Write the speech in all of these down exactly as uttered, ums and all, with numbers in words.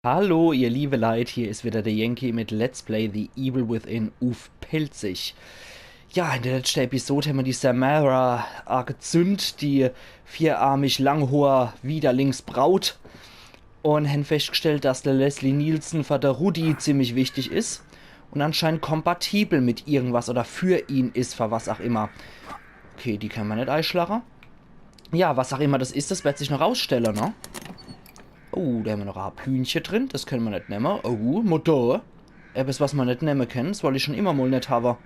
Hallo, ihr liebe Leit, hier is wieder der Yankee mit Let's Play The Evil Within uff Pälzisch. Ja, in der letschte Episod hämmer die Samara agezünd, die vierarmig Langhoor-Widerlingsbraut, un hän feschtgestellt, dass der Leslie Nielsen für der Rudi ziemlich wichtig is un anscheinend kompatibel mit irgendwas oder für ihn is, für was auch immer. Okay, die kenne mer net eischlache. Ja, was auch immer das is, das werd sich noch rausstelle, ne? Oh, do hämmer noch e Harpünche drin. Das kenne mer net nemme. Oh, Motor. Etwas, was mer net nemme kennt. Das wollt ich schon immer mol net hawwe.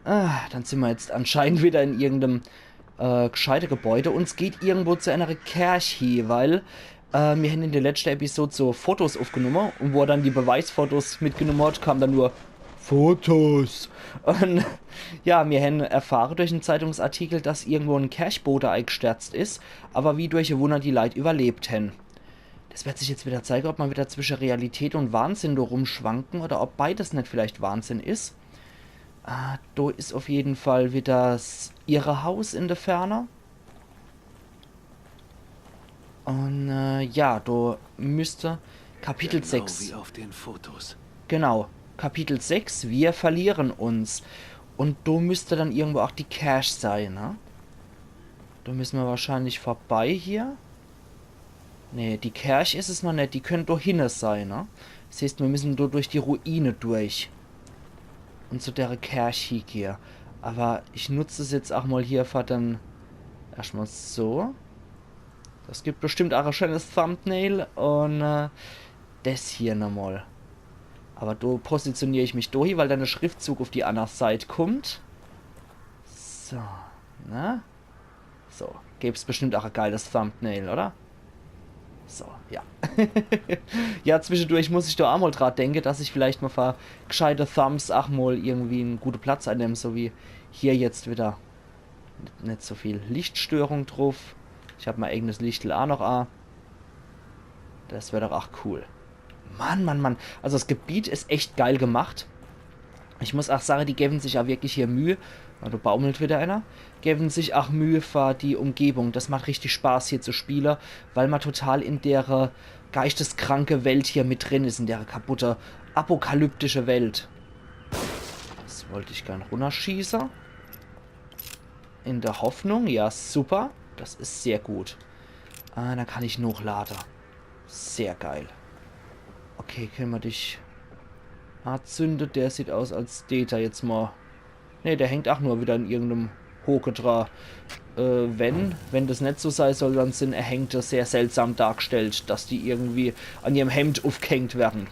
Ah, dann sin mer jetzt anscheinend wieder in irgendem äh, gscheite Gebäude. Un es geht irgendwo zu ener Kerch hie, weil äh, mir hän in der letschte Episod so Fotos uffgenumme un wo er dann die Beweisfotos mitgenumme hat, kam dann nur Fotos. Un ja, mir hän erfahre durch en Zeitungsartikel, dass irgendwo en Kerchbode eigsterzt is, aber wie durch e Wunner die Leit überlebt hän. Das werd sich jetzt wieder zeige, ob mer wieder zwische Realität un Wahnsinn do rumschwanke oder ob beides net vielleicht Wahnsinn is. Ah, do is uff jeden Fall wieder s Irrehaus in der Ferne. Un äh, ja, do müsst Kapitel sechs. Wie auf den Fotos. Genau, Kapitel sechs, wir verlieren uns. Un do müsst dann irgendwo auch die Kerch sei, ne? Do müsse mer wahrscheinlich vorbei hier. Nee, die Kerch is es noch net, die könnt do hinne sei, ne? Das heeßt, mir müsse do durch die Ruine durch. Un zu dere Kerch hiegehe. Aber ich nutz es jetzt auch mol hier für den, erschtmol so. Das gibt bestimmt auch e scheenes Thumbnail un äh, das hier nochmol. Aber do positionier ich mich do hie, weil dann der Schriftzug uff die anner Seit kummt. So, ne? So, gäb's bestimmt auch e geiles Thumbnail, oder? So, ja. Ja, zwischedurch muss ich do auch mol dra denke, dass ich vielleicht mol für gscheite Thumbs auch mol irgendwie en gute Platz annemm, so wie hier jetzt wieder. Net, net so viel Lichtstörung druff. Ich hab mei eigenes Lichtel auch noch a. Das wär doch auch cool. Mann, Mann, Mann. Also das Gebiet is echt geil gemacht. Ich muss auch sage, die gewen sich auch wirklich hier Mühe. Ah, do baumelt wieder ener. Gewen sich auch Mühe für die Umgebung. Das macht richtig Spaß hier zu spiele, weil mer total in dere geischeskranke Welt hier mit drin is, in dere kaputte, apokalyptische Welt. Das wollt ich gern runnerschieße. In der Hoffnung, ja super. Das is sehr gut. Ah, dann kann ich nochlade. Sehr geil. Okay, kenne mer dich azünde. Der sieht aus, als dät er jetzt mol. Nee, der hängt auch nur wieder in irgendem Hoke dra. Äh, wenn, wenn das net so sei soll, dann sin Erhängte sehr seltsam dargestellt, dass die irgendwie an ihrem Hemd uffgehängt werre.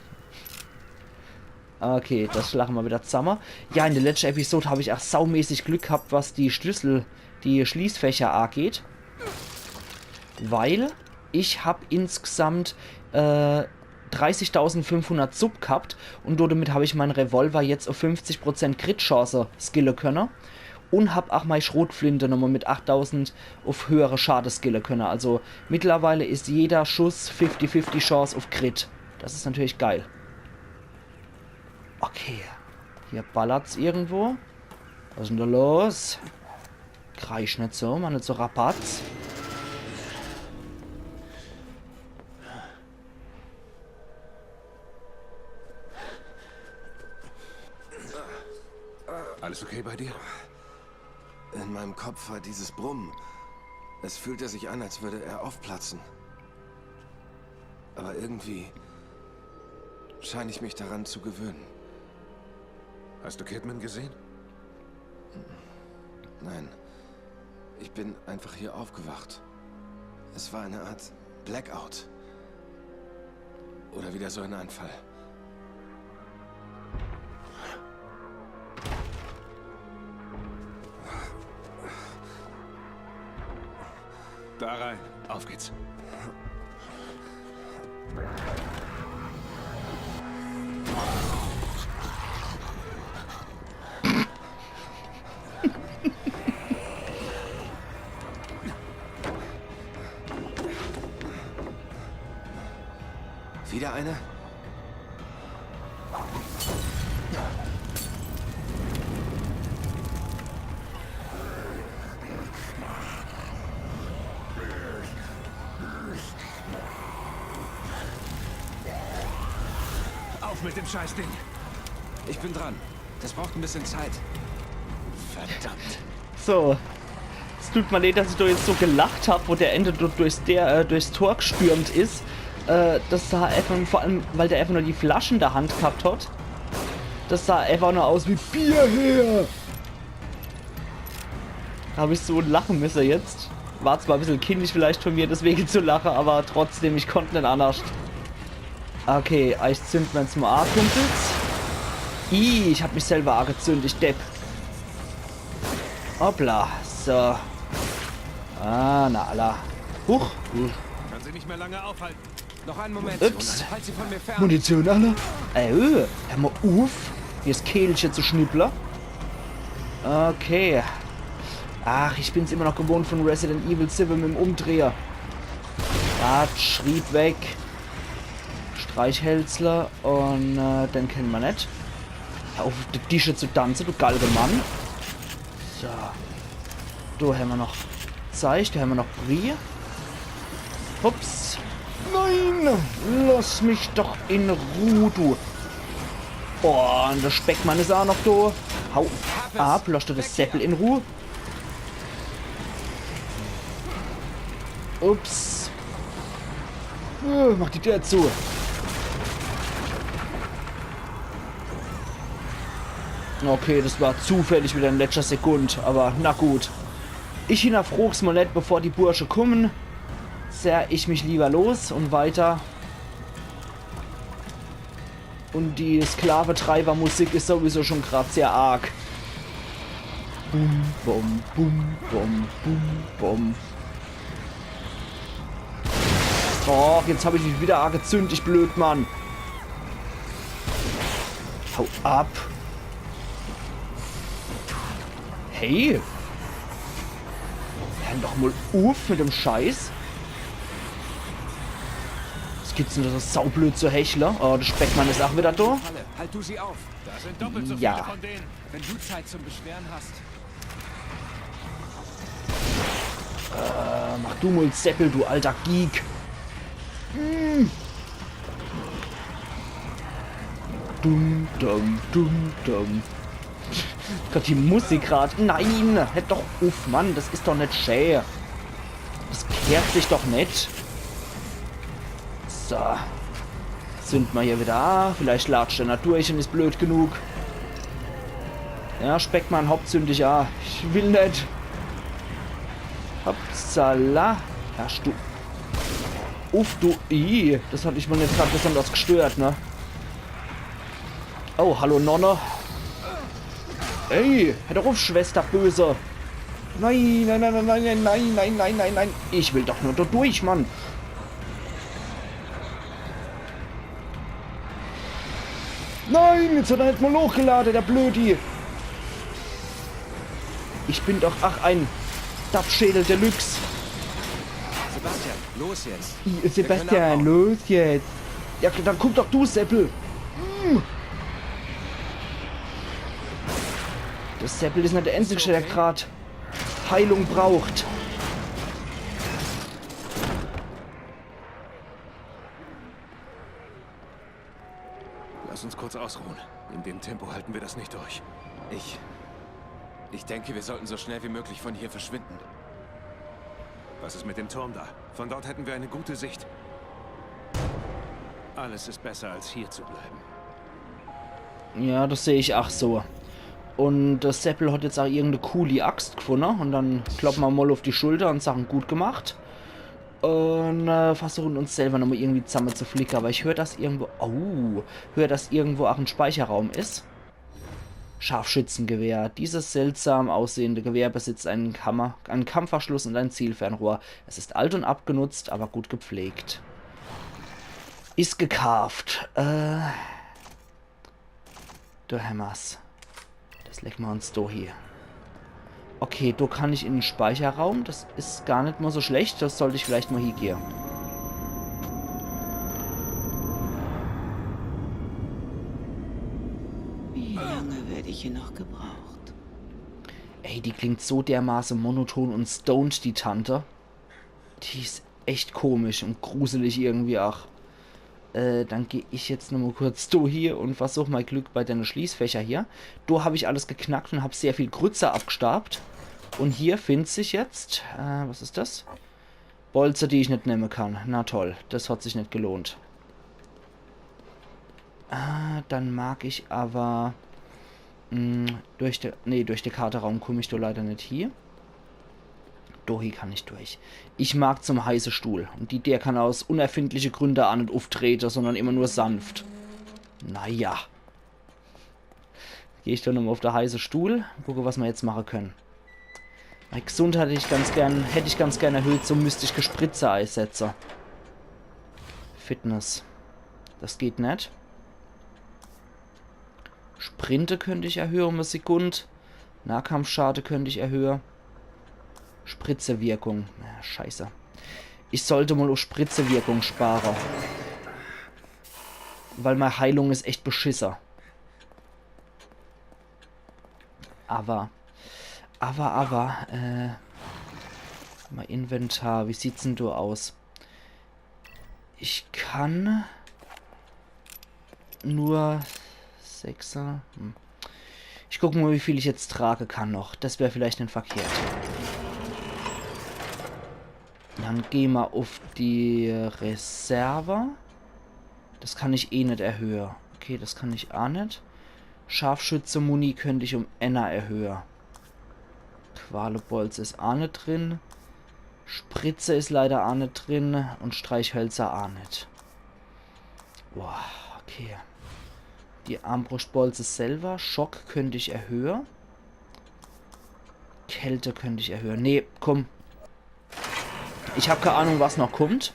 Okay, das schlache mer wieder zamme. Ja, in der letschte Episod hab ich auch saumäßig Glück gehabt, was die Schlüssel, die Schließfächer ageht. Weil ich hab insgesamt äh, dreißigtausendfünfhundert Sub gehabt un do damit hab ich mein Revolver jetzt uff fünfzig Prozent Crit-Chance skille könne. Un hab auch mei Schrotflinte nochmol mit achttausend uff höhere Schade skille könne. Also mittlerweile is jeder Schuss fifty fifty Chance uff Crit. Das is natürlich geil. Okay. Hier ballert's irgendwo. Was is denn do los? Kreisch net so, mach net so Rabatz. Alles okay bei dir? In meinem Kopf war dieses Brummen. Es fühlte sich an, als würde er aufplatzen. Aber irgendwie scheine ich mich daran zu gewöhnen. Hast du Kidman gesehen? Nein. Ich bin einfach hier aufgewacht. Es war eine Art Blackout. Oder wieder so ein Anfall. Da rein. Auf geht's. Wieder eine? Auf mit dem Scheißding. Ich bin dran. Das braucht ein bisschen Zeit. Verdammt. So. Es tut mir leid, dass ich da jetzt so gelacht hab, wo der Ende do-, durchs, der, äh, durchs Tor gestürmt is. Äh, das sah einfach, vor allem, weil der einfach nur die Flasche in der Hand gehabt hat. Das sah einfach nur aus wie Bier her. Hab ich so lachen müsse jetzt. War zwar e bissel kindisch vielleicht von mir, deswege zu lache, aber trotzdem, ich konnt net anders. Okay, ich zünd mir jetzt mal a, Kumpels. Ih, ich hab mich selber agezünd, ich Depp. Hoppla, so. Ah, na alla. Huch. Kann sie nicht mehr lange aufhalten. Noch einen Moment, Ups. Jonas. Halt sie von mir fern. Munition, alla. Äh, öh, hör mal uff, hier is Kehlche zu schnipple. Okay. Ach, ich bin's immer noch gewohnt von Resident Evil siwwe mit dem Umdrehe. Batsch, Rieb weg. Streichhölzle und, äh, den kenne mer net. Hör uff, uff de Tische zu tanze, du Galgemann. So. Do hämmer noch Zeich, do hämmer noch Brie. Ups. Nein! Lass mich doch in Ruh, du. Oh, und der Speckmann is auch noch do. Hau ab, lass du das Seppel in Ruh. Ups. Äh, mach die Tür zu. Okay, das war zufällig wieder in letzter Sekund, aber na gut. Ich hinnerfrog's mal net, bevor die Bursche kummen. Zerr ich mich lieber los und weiter. Und die Sklavetreibermusik is sowieso schon grad sehr arg. Bum, bom, bum, bom, bum, bom. Och, jetzt hab ich mich wieder agezünd, ich Blödmann. Hau ab. Hey. Hör doch mal uff mit dem Scheiß. Was gibt's denn do so saublöd zu hechle? Oh, der Speckmann is auch wieder do. Falle. Halt du sie auf. Da sind doppelt so Ja. Viele von denen. Wenn du Zeit zum Beschweren hast. Äh, mach du mal Seppel, du alter Geek. Hm. Dumm, dumm, dumm, dumm. Gott, die Musik grad. Nein, hör doch uff, Mann, das is doch net schä. Das gheert sich doch net. So. Zünd mer hier wieder a. Vielleicht latscht er net durch und is blöd genug. Ja, Speckmann, hopp, zünd dich a. Ich will net. Hoppsala. Hörst du uff, du. Ih, das hat dich mal net grad besonders gestört, ne? Oh, hallo Nonne. Ey, hör doch uff, Schwester böse. Nein, nein, nein. Ich will doch nur do durch, Mann. Nein, jetzt hat er net mal hochgelade, der Blödi. Ich bin doch, ach, ein Dappschädel Deluxe. Sebastian, los jetzt. I- Sebastian, los jetzt. Ja, dann guck doch du, Seppel. Hm. Der Seppel is net der Einzige, der grad Heilung braucht. Lass uns kurz ausruhen. In dem Tempo halten wir das nicht durch. Ich. Ich denke, wir sollten so schnell wie möglich von hier verschwinden. Was ist mit dem Turm da? Von dort hätten wir eine gute Sicht. Alles ist besser, als hier zu bleiben. Ja, das seh ich ach so. Und der Seppel hat jetzt ach irgende coole Axt gefunne. Und dann kloppe mer mal uff die Schulter und sage: „Gut gemacht.“ Und äh, versuche uns selber nochmal irgendwie zamme zu flicke. Aber ich hör, dass irgendwo. Oh, hör, dass irgendwo ach en Speicherraum is. Scharfschützengewehr. Dieses seltsam aussehende Gewehr besitzt einen, Kammer, einen Kampfverschluss und ein Zielfernrohr. Es ist alt und abgenutzt, aber gut gepflegt. Is gekaaft. Äh. Do hämmer's. Das lege mer uns do hie. Okay, do kann ich in den Speicherraum. Das is gar net mal so schlecht. Das sollt ich vielleicht mal hiegehe. Wie lange werde ich hier noch gebraucht? Ey, die klingt so dermaße monoton und stoned, die Tante. Die is echt komisch und gruselig irgendwie ach. Äh, dann geh ich jetzt nochmo kurz do hier un versuch mei Glück bei denne Schließfächer hier. Do hab ich alles geknackt un hab sehr viel Grütze abgestaubt. Un hier findt sich jetzt, äh, was is das? Bolze, die ich net nemme kann. Na toll, das hat sich net gelohnt. Ah, dann mag ich awwer, mm, durch de, nee, durch de Karteraum kumm ich do leider net hie. Do hie kann ich durch. Ich mag zum heiße Stuhl. Un die, der kann aus unerfindliche Gründe aa net uftrete, sondern immer nur sanft. Naja. Geh ich do nochmo uf de heiße Stuhl. Gucke, was mer jetzt mache kenne. Mei Gesundheit hätt ich ganz gern, hätt ich ganz gern erhöht, so müsst ich Gespritze eisetze. Fitness. Das geht net. Sprinte könnt ich erhöhe um e Sekund. Nahkampfschade könnt ich erhöhe. Spritzewirkung. Ja, scheiße. Ich sollt mol uf Spritzewirkung spare. Weil mei Heilung is echt beschisse. Awwer, awwer, awwer, äh, mei Inventar, wie sieht's denn do aus? Ich kann nur Sechser. Hm. Ich guck mol, wie viel ich jetzt trage kann noch. Das wär vielleicht net verkehrt. Dann geh mer uf die Reserve. Das kann ich eh net erhöhe. Okay, das kann ich aa net. Scharfschütze-Muni könnt ich um enner erhöhe. Qualebolz is aa net drin. Spritze is leider aa net drin. Un Streichhölzer aa net. Boah, okay. Die Armbrustbolze selwer. Schock könnt ich erhöhe. Kälte könnt ich erhöhe. Nee, komm. Ich hab kei Ahnung, was noch kummt.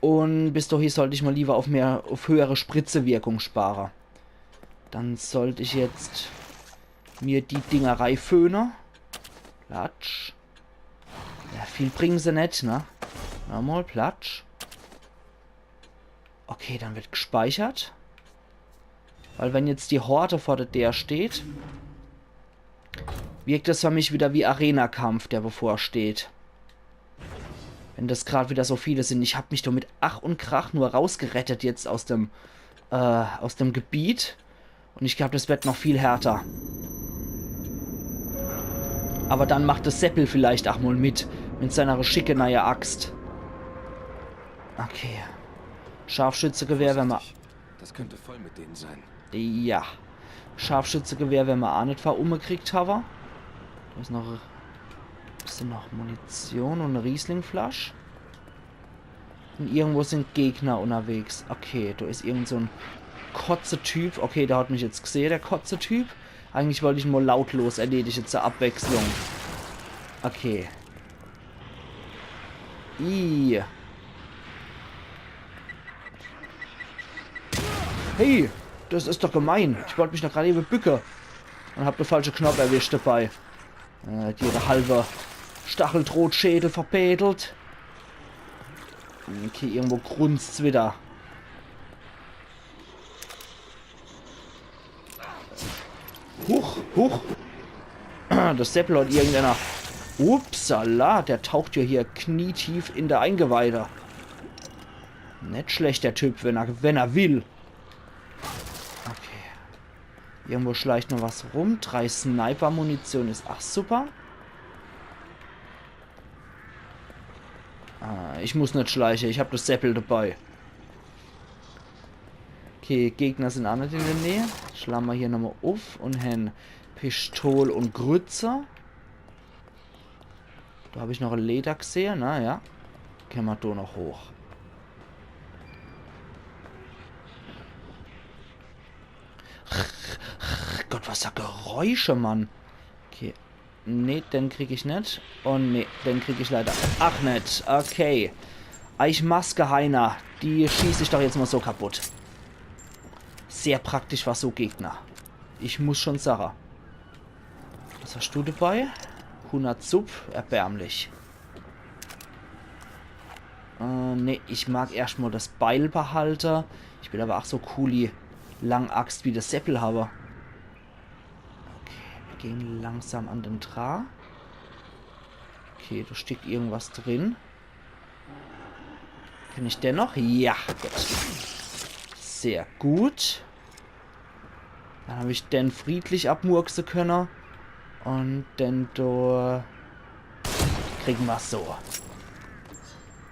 Un bis dohie sollt ich mol liewer uf mehr, uf höhere Spritzewirkung spare. Dann sollt ich jetzt mir die Dinger reiföhne. Platsch. Ja, viel bringe se net, ne? Nochmol, platsch. Okay, dann wird gespeichert. Weil wenn jetzt die Horde vor der Deer steht, wirkt es für mich wieder wie Arena-Kampf, der bevorsteht. Wenn das grad wieder so viele sind. Ich hab mich doch mit Ach und Krach nur rausgerettet jetzt aus dem, äh, aus dem Gebiet. Und ich glaub, das wird noch viel härter. Aber dann macht das Seppel vielleicht auch mal mit. Mit seiner schicke neue Axt. Okay. Scharfschützegewehr, wenn man... Vorsichtig. Das könnte voll mit denen sein. Ja. Scharfschützegewehr, wenn man auch nicht ver-, umgekriegt haben. Da ist noch, ist noch Munition und eine Rieslingflasche. Und irgendwo sind Gegner unterwegs. Okay, da ist irgend so ein Kotze-Typ. Okay, der hat mich jetzt gesehen, der Kotze-Typ. Eigentlich wollte ich ihn mal lautlos erledigen zur Abwechslung. Okay. Ih. Hey, das ist doch gemein. Ich wollte mich doch gerade eben bücken. Und hab den falschen Knopf erwischt dabei. Äh, die ihre halbe Stacheldrahtschädel verpedelt. Okay, irgendwo grunzt's wieder. Huch, huch. Das Seppel hat irgendeiner. Upsala, der taucht ja hier knietief in der Eingeweide. Nicht schlecht, der Typ, wenn er, wenn er will. Okay. Irgendwo schleicht noch was rum. Drei Sniper-Munition ist, ach, super. Ah, ich muss nicht schleichen, ich hab das Seppel dabei. Okay, Gegner sind auch nicht in der Nähe. Schlagen wir hier nochmal auf und haben Pistol und Grütze. Da hab ich noch eine Leiter gesehen, na ja. Können wir da noch hoch. Gott, was für Geräusche, Mann. Okay. Nee, den krieg ich nicht. Und nee, den krieg ich leider auch nicht. Okay. Eichmaske, Heiner. Die schieß ich doch jetzt mal so kaputt. Sehr praktisch für so Gegner. Ich muss schon sagen. Was hast du dabei? Hundert Sub, erbärmlich. Äh, nee, ich mag erst mal das Beil behalten. Ich will aber auch so coole Langaxt wie das Seppel haben. Okay, wir gehen langsam an den Dra. Okay, da steckt irgendwas drin. Kann ich den noch? Ja, gut. Sehr gut. Dann hab ich den friedlich abmurkse könne. Und den do kriegen mer so.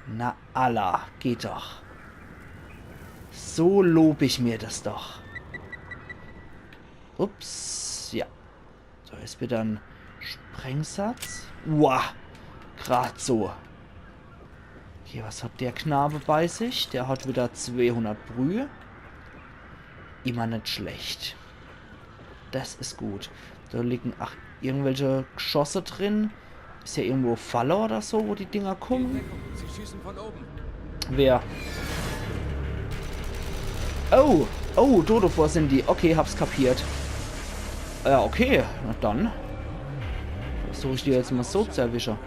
Na alla, geht doch. So lob ich mir das doch. Ups, ja. So, is wieder en Sprengsatz. Uah, grad so. Okay, was hat der Knabe bei sich? Der hat wieder zweehundert Brühe. Immer net schlecht. Das is gut. Do liegen, ach, irgendwelche Geschosse drin. Is hier irgendwo Falle oder so, wo die Dinger kommen? Sie schießen von oben. Wer? Oh, oh, do, do vor sind die. Okay, hab's kapiert. Ja, okay, na dann. Versuch ich die jetzt mal so zu erwischen.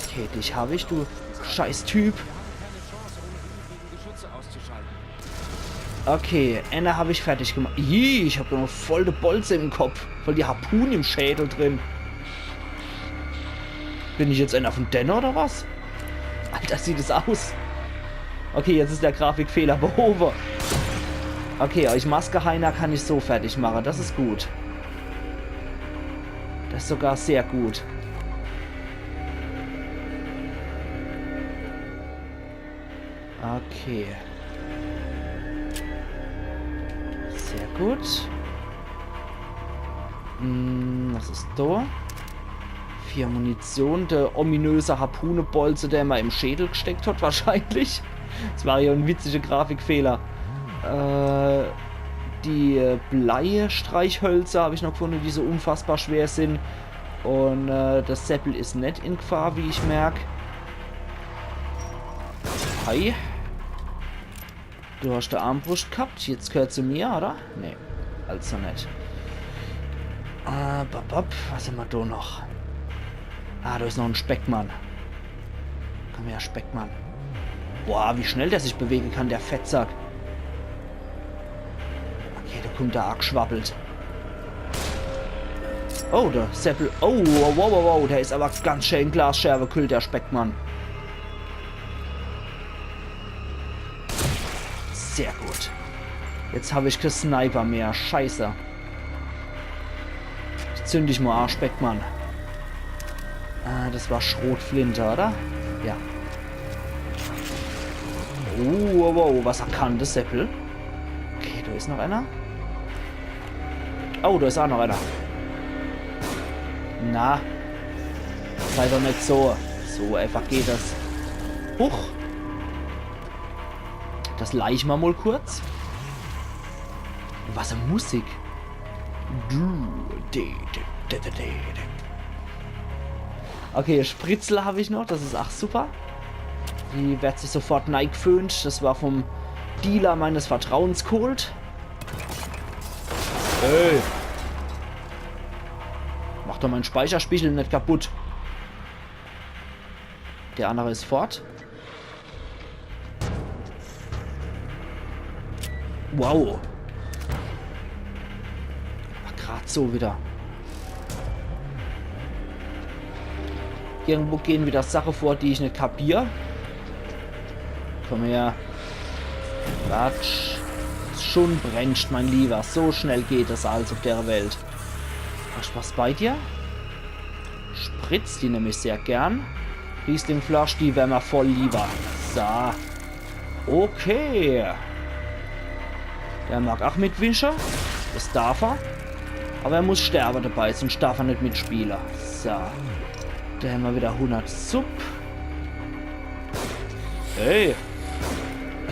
Okay, dich hab ich, du scheiß Typ. Keine Chance, ohne die übrigen Geschütze auszuschalten. Okay, änner hab ich fertig gemacht. Ih, ich hab doch noch voll de Bolze im Kopf. Voll die Harpune im Schädel drin. Bin ich jetzt änner von denne oder was? Alter, sieht es aus. Okay, jetzt is der Grafikfehler behowe. Okay, euch Maskeheiner kann ich so fertig mache. Das is gut. Das is sogar sehr gut. Okay. Sehr gut. Hm, was is do? Vier Munition. Der ominöse Harpunebolze, der mer im Schädel gesteckt hat, wahrscheinlich. Das war ja en witziger Grafikfehler. Äh, die, äh, Bleistreichhölzer hab ich noch gefunde, die so unfassbar schwer sind. Und, äh, das Seppel is net in Gefahr, wie ich merk. Hi. Du hast de Armbrust gehabt, jetzt gehört sie mir, oder? Nee, also net. Äh, bap, bap, was hämmer do noch? Ah, do is noch en Speckmann. Komm her, Speckmann. Boah, wie schnell der sich bewegen kann, der Fettsack. Okay, do kommt der aagschwabbelt. Oh, der Seppel. Oh, wow, wow, wow, der is aber ganz schön in Glasscherbe gekühlt, der Speckmann. Sehr gut. Jetzt hab ich kä Sniper mehr. Scheiße. Ich zünd dich mal an, Speckmann. Ah, das war Schrotflinte, oder? Ja. Oh, wow, wow, was kann das, Seppel? Okay, do is noch einer. Oh, do is auch noch einer. Na. Sei doch net so. So einfach geht das. Huch. Das leich mer mal kurz. Was e Musik. Du, de, de, de, de, de, de. Okay, Spritzel hab ich noch, das is ach super. Die werd sich sofort neigeföhnt. Das war vom Dealer meines Vertrauens geholt. Ey. Mach doch mein Speicherspiegel net kaputt. Der andere is fort. Wow. Ach, grad so wieder. Irgendwo gehen wieder Sache vor, die ich net kapier. Komm her. Quatsch. Schon brennt, mein Lieber. So schnell geht es also auf der Welt. Hast was bei dir? Spritz, die nemm ich sehr gern. Rieslingflasch, die wär mer voll lieber. So. Okay. Der mag ach mitwische. Das darf er. Aber er muss sterbe dabei, sonst darf er net mitspiele. So. Do hämmer wieder hundert Sub. Hey.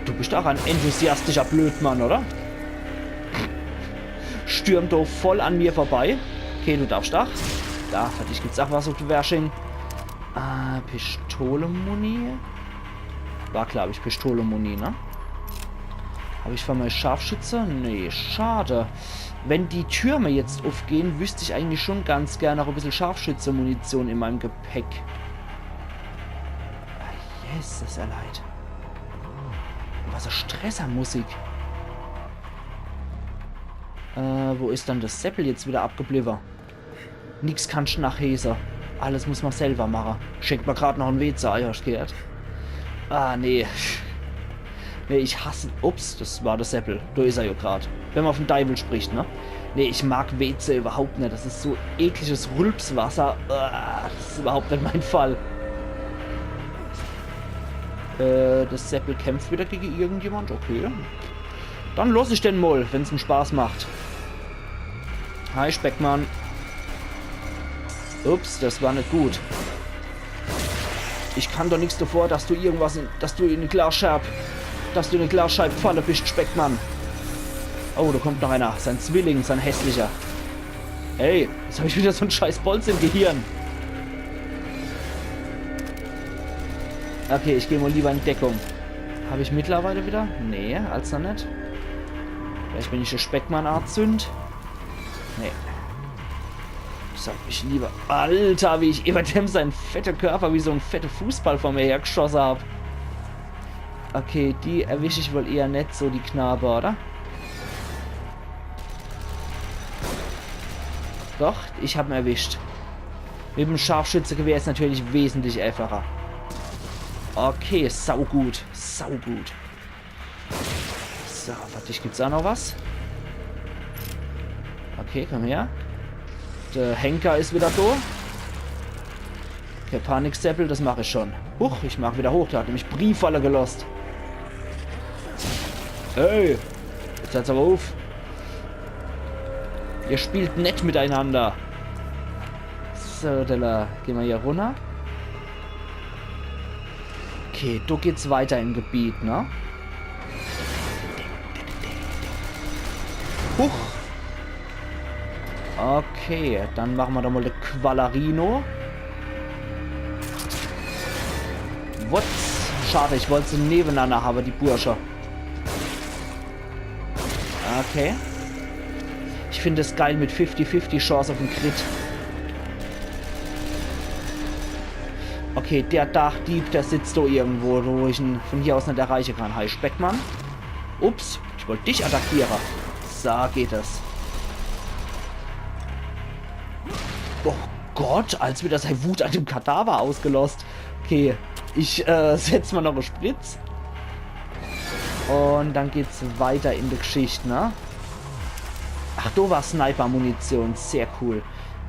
Du bist ach en enthusiastischer Blödmann, oder? Stürmt doch voll an mir vorbei. Okay, du darfst ach. Da, für dich gibt's ach was auf de Wersching. Ah, Pistolemuni. War, glaub ich, Pistolemuni, ne? Hab ich für mein Scharfschütze? Nee, schade. Wenn die Türme jetzt aufgehen, wüsst ich eigentlich schon ganz gern noch e bissel Scharfschütze-Munition in meinem Gepäck. Ah, yes, is er leid. Was e Stressermusik. Äh, wo is dann das Seppel jetzt wieder abgebliebe? Nix kannst nachhese. Alles muss ma selwer mache. Schenkt ma grad noch en Weze, ah, ja, ich gehört. Ah, nee. Nee, ich hasse. Ups, das war de Seppel. Do is er jo grad. Wenn ma vum Deiwel spricht, ne? Nee, ich mag Weze iwwerhaupt net. Das is so ekliges Rülpswasser. Ah, das is iwwerhaupt net mein Fall. Äh, de Seppel kämpft widder gege irgendjemand. Okay. Dann loss ich den mol, wenn's em Spaß macht. Hi, Speckmann. Ups, das war net gut. Ich kann doch nix davor, dass du irgendwas in, dass du in die Glasscherb, dass du in die Glasscheib gfalle bist, Speckmann. Oh, do kommt noch einer. Sein Zwilling, sein hässlicher. Ey, jetzt hab ich widder so en scheiß Bolz im Gehirn. Okay, ich geh mol liewer in Deckung. Hab ich mittlerweile widder? Nee, als noch net. Vielleicht, wenn ich de Speckmann azünd. Nee. Ich sag mich liewer. Alter, wie ich iwwer dem sein fette Körper wie so en fette Fußball vor mir hergeschosse hab. Okay, die erwisch ich wohl eher net so, die Knabe, oder? Doch, ich hab en erwischt. Mit em Scharfschützegewehr is natürlich wesentlich einfacher. Okay, saugut. Saugut. So, für dich gibt's aa noch was. Okay, komm her. De Henker is widder do. Okay, Panikseppel, das mach ich schon. Huch, ich mach widder hoch, der hat nämlich Brief falle gelosst. Ey, jetzt hört's awwer uff. Ihr spielt net miteinander. So, do geh ma hier runner. Okay, do geht's weiter im Gebiet, ne? Huch. Okay, dann mache ma doch mol de Qualarino. Wutz. Schade, ich wollt se nebenanner hawwe, die Bursche. Okay. Ich find es geil mit fifty fifty Chance uff en Crit. Okay, der Dachdieb, der sitzt do irgendwo, wo ich en von hier aus net erreiche kann. Hi, Speckmann. Ups, ich wollt dich attackiere. So geht es. Oh Gott, als widder sei Wut an dem Kadaver ausgelosst. Okay, ich, äh, setz mol noch e Spritz. Un dann geht's weiter in de Geschicht, ne? Ach, do war Sniper-Munition. Sehr cool.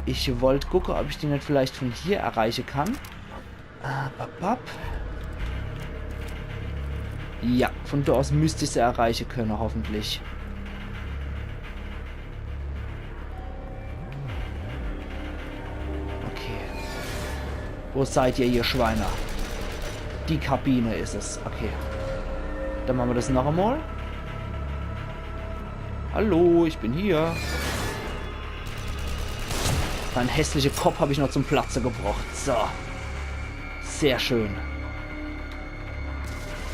Ich wollt gucke, ob ich die net vielleicht von hier erreiche kann. Äh, bap, bap. Ja, von do aus müsst ich se erreiche könne, hoffentlich. Okay. Wo seid ihr, ihr Schweine? Die Kabine is es. Okay. Dann mache ma das noch emol. Hallo, ich bin hier. Dein hässliche Kopp hab ich noch zum Platze gebracht. So. Sehr schön.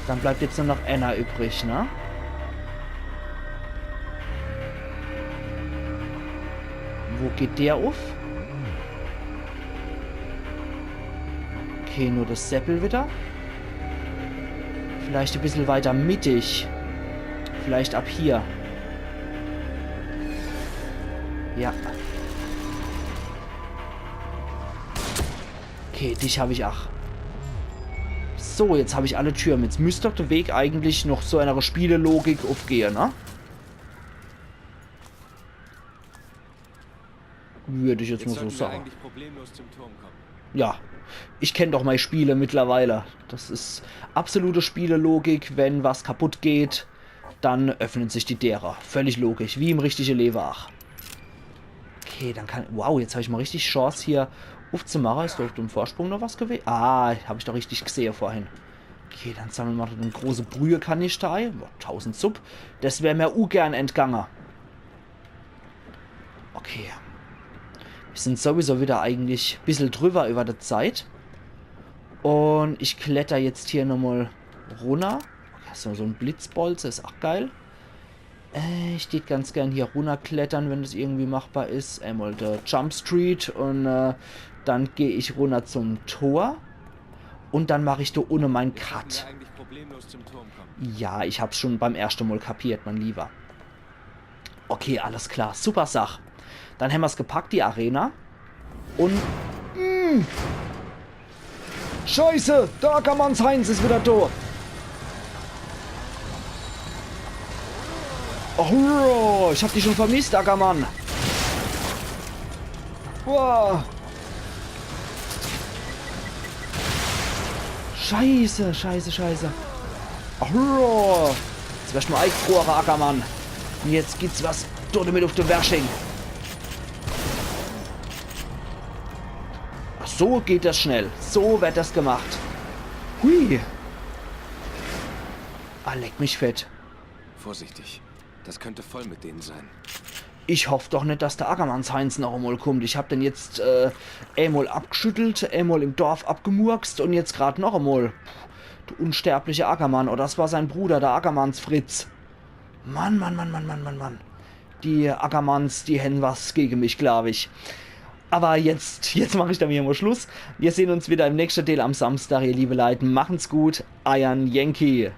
Dann bleibt jetzt nur noch einer übrig, ne? Wo geht der uff? Okay, nur das Seppel wieder. Vielleicht e bissel weiter mittig. Vielleicht ab hier. Ja. Okay, dich hab ich ach. So, jetzt hab ich alle Türme. Jetzt müsst doch de Weg eigentlich noch so einer Spielelogik uffgehe, ne? Würd ich jetzt mal so sagen. Jetzt sollten wir eigentlich problemlos zum Turm kommen. Ja, ich kenn doch mei Spiele mittlerweile. Das is absolute Spielelogik. Wenn was kaputt geht, dann öffnen sich die Dere. Völlig logisch, wie im richtige Lewe ach. Okay, dann kann... Wow, jetzt hab ich mal richtig Chance hier uffzumache. Is doch im Vorsprung noch was gewesen? Ah, hab ich doch richtig gesehe vorhin. Okay, dann sammle ma doch den große Brühekanister ei. Boah, tausend Sub. Das wär mir ugern entgange. Okay. Wir sind sowieso wieder eigentlich bissel drüber über de Zeit. Un ich kletter jetzt hier nochmal runner. Okay, so, so en Blitzbolze is ach geil. Äh, ich tät ganz gern hier runnerklettern, wenn das irgendwie machbar is. Einmal de Jump Street un, äh, dann geh ich runner zum Tor. Un dann mach ich do unne mein Cut. Jetzt sollten wir eigentlich problemlos zum Turm kommen. Ja, ich hab's schon beim erschte Mal kapiert, mein Lieber. Okay, alles klar. Super Sach. Dann hämmer's gepackt, die Arena. Un Scheiße, der Ackermanns Heinz is wieder do. Oh, ich hab dich schon vermisst, Ackermann. Wow. Scheiße, scheiße, scheiße. Oh, jetzt wär ich mol eigfrore, Ackermann. Un jetzt gibt's was dort mit uf de Wersching. Ach, so geht das schnell. So wird das gemacht. Hui. Ah, leck mich fett. Vorsichtig. Das könnte voll mit denen sein. Ich hoff doch net, dass der Ackermanns Heinz noch emol kummt. Ich hab den jetzt äh, emol abgschüttelt, emol im Dorf abgemurkst un jetzt grad noch emol. Du unsterblicher Ackermann. Oder das war sein Bruder, der Ackermanns Fritz. Mann, Mann, Mann, Mann, Mann, Mann, Mann. Die Ackermanns, die hen was gege mich, glaub ich. Aber jetzt, jetzt mach ich dann hier mol Schluss. Wir sehn uns wieder im nächschte Deel am Samstag, ihr liebe Leit. Machen's gut, eiern Yankee.